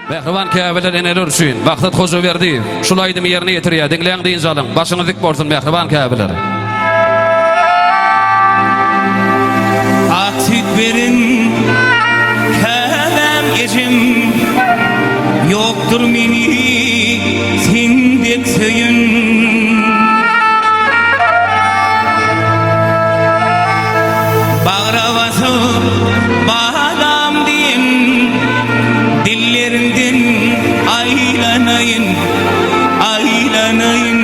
Mähriban käbeler eneler üçin Maksat Hojaberdiýew şul aýdymy ýerine ýetirýär diňläň dynç alyň başyňyz dik bolsun mähriban käbeler. Ak süýt beren käbäm ejem Ýokdur meni sen dek söýen. Bagra basyp balam diýen Dilleriňden aýlanaýyn, aýlanaýyn.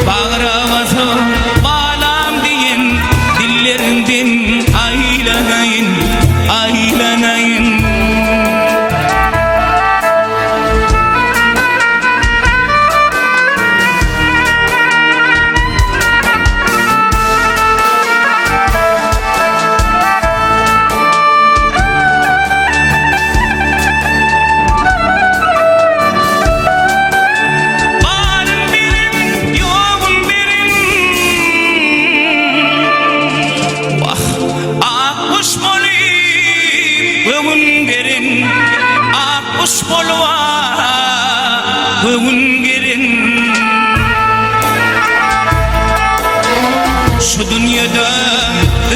Bagra basyp balam diýen Dilleriňden aýlanaýyn, aýlanaýyn. Baryn beren, ýogyn beren. Wah, ak guş bolup göwün geren, Ak guş bolup göwün geren. Şu dünýede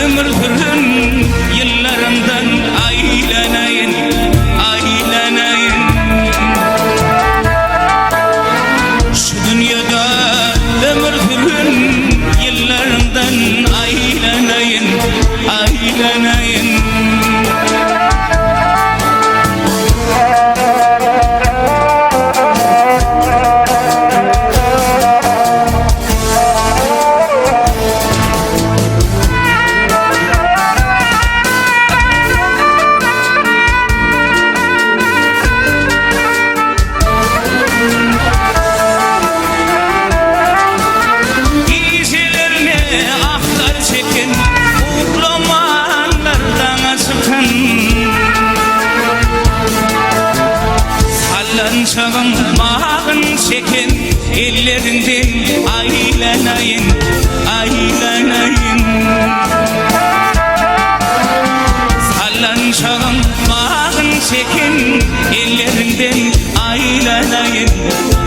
ömür süren ýyllarymdan aýlanaýyn, aýlanaýyn. Şu dünýede ömür süren ýyllarymdan aýlanaýyn, aýlanaýyn. Gijelerine ahlar çeken, Uklamanlar daňa çykan. Sallançagyň bagyn çeken, Elleriňden aýlanaýyn, aýlanaýyn. Sallançagyň bagyn çeken, Elleriňden aýlanaýyn.